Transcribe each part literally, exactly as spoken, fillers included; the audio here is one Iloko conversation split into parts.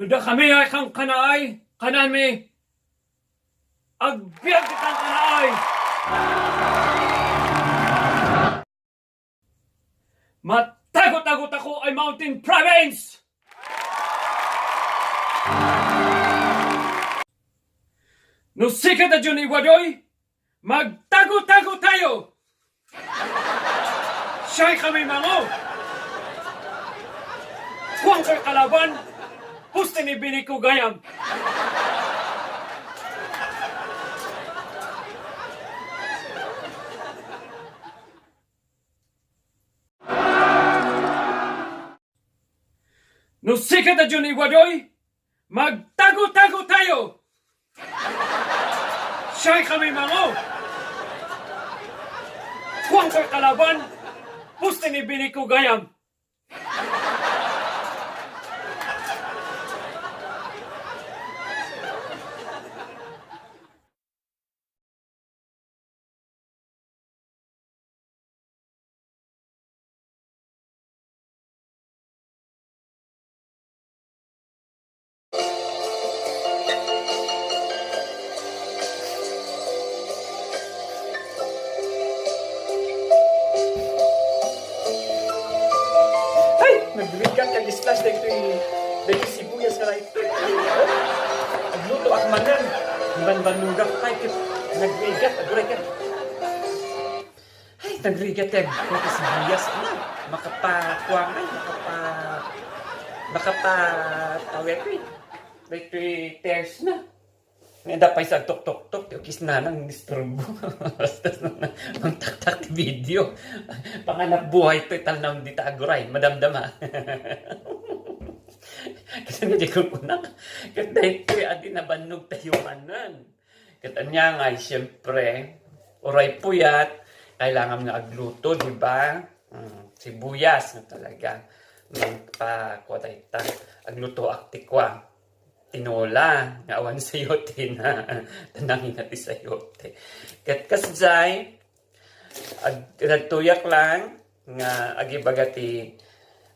Dakami ay kankanaay, kanami, agbiag ti kankanaay. Matago-tago tako ay Mountain Province! No sika ta Jun Iwadoy, magtago-tago tayo! Siyay kami mango! Kuwang ko'y kalaban, pusti ni bini ko gayam! No sika ta Jun Iwadoy, magtago-tago tayo! Siyay kami mango! Kuwang ko'y kalaban, pusti ni bini ko gayam! Ay! Nagrigat kag islas daytoy, daytoy sibuyas nga daytoy. Agluto ak manen. Banbanogak pay ket nagrigat, aguray ket. Ay, nagrigat kag daytoy sibuyas na. Makapakuangan, makapa-, makapatawid, eh. Daytoy tears na. Nga da pay sa agtuktoktok, ti ukis nanang disturbo. Basta mangtaktak ti video. Panganap buhay to, italnaw dita aguray, madamdama. Kasi nga di ko kunak. Ket daytoy, adi nabannog tayo manen. Ket ania nga, siyempre, uray puyat, kailangan nga agluto, di ba? Mm, sibuyas nga talaga. Magpakua dayta. Agluto ak ti kua. Tinola, nga awan sayote na. Tanangina ti sayote. Ket kasjay, ag-, nagtuyak lang nga agibaga ti,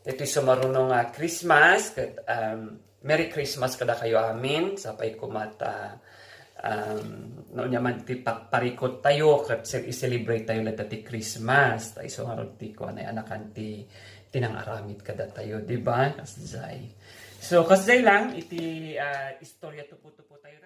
iti sumaruno nga Christmas, ket, um, Merry Christmas kadakayo amin. Sapay koma ta, um, no nia man ti pa-, parikot tayo, ket se-, i-celebrate tayo latta ti Christmas. Ta isu ngarud ti kuanay anakan ti, ti nang-aramid kadatayo, di ba? Kasjay. So, kasjay lang iti, ah, istorya tupo-tupo tayo.